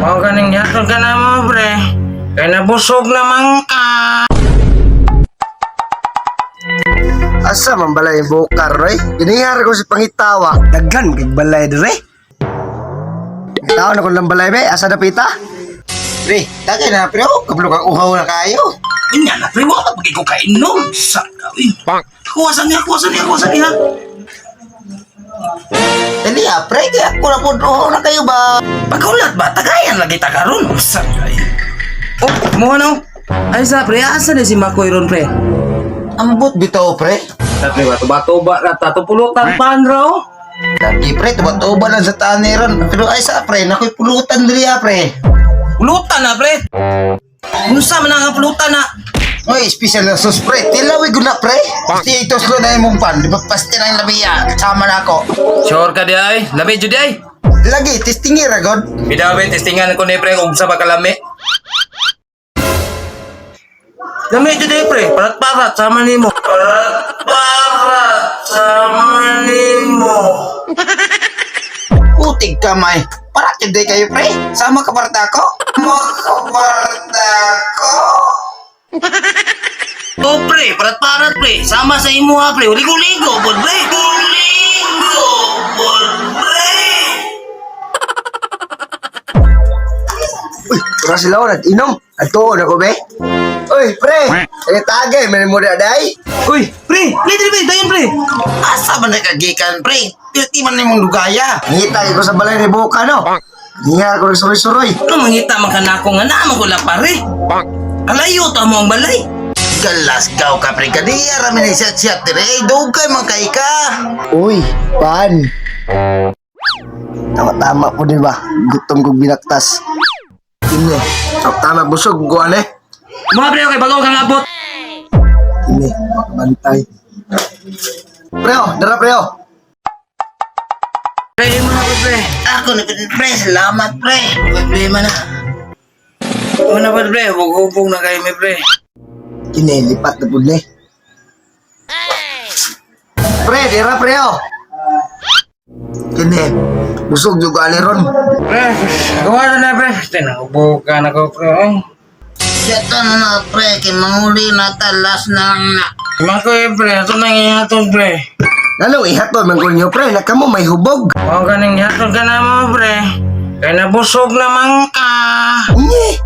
Mao ganing gihatod ka na mo, pre. Kay nabusog naman ka. Asa man balay yung bukar, roy? Ginihar ko sa pangitawa. Daghan kay balay dire. Tao na ko lang balay be, asa na pita? Pre, tagay na pre, oh, kablo kang uhaw na kayo. Inya na, pre, wala pagay ko kainom. Sa kawin. Kuha sa niya, kuha sa niya, kuha sa niya. Dali ah, pre, kaya ako na po uhaw na kayo ba? Pagkulat ba, tagayan lagi ta karon. Sa kawin. Oh, mo ano? Ay sa pre, asa na si Makoy ron pre? Ambot bitaw pre. Tatlo ba, tuba-tuba na ta, tupulutan pan raw. Lagi pre, tuba-tuba lang sa taniran. Pero ay sa pre, nakoy pulutan diri ah pre. Pulutan na pre. Unsa man ang pulutan na? Oy, special na sauce pre. Tilawi gud na pre. Pasti ituslo na imong pan, di ba pasti na yung labiya. Sama na ako. Sure ka di ay, lami jud di ay. Lagi, testingi ra god. Bidawin, testingan ko ni pre kung sa kalami. Lami jud di pre, parat-parat sama nimo. Parat-parat sama nimo. Putig kamay. Para jud di kayo pre. Sama ka parta ako. Makaparta ko. Oh pre, parat-parat pre. Sama sa imo ha pre. Ligo-ligo pod pre. Ligo pod pre. Uy, pura sila ko, nag-inom. Ato na ko be. Uy, pre! Ay, tagay, may mo na day. Uy, pre, pre, pre, pre, dayon pre. Asa man na kagikan pre? Pirti man nimong dugaya. Ngita ko sa balay ni Buka, no? Ginihar ko ng suroy-suroy. Ano mangita man ka nako nga naman ko la pare. Kalayo ta mo ang balay. Galasgaw ka pre kadiya rami ni siya siya dire. Dugay man kay ka. Uy, pan. Tama-tama po di ba? Gutom kong binaktas. Kini, tama busog ko ane. Mga pre, okay, bago kang abot. Kini, makabantay. Preo, dara preo. Pre, mga pre. Ako na pre, salamat pre. Problema na. Ano ba pre? Hubog-hubog na kayo, may pre. Kini, lipat na po ni. Pre, dira preo. Kini, busog juga ani ron. Pre, gawa na na pre. Tinahubog ka na ko pre. Ay. Siya na na pre, kay manguli na talas na lang na. Mako eh pre, ito nang ihatod pre. Nanong ihatod man ko niyo pre, nakamo may hubog. Huwag ka nang ihatod ka na mo pre. Kaya nabusog naman ka. Nye.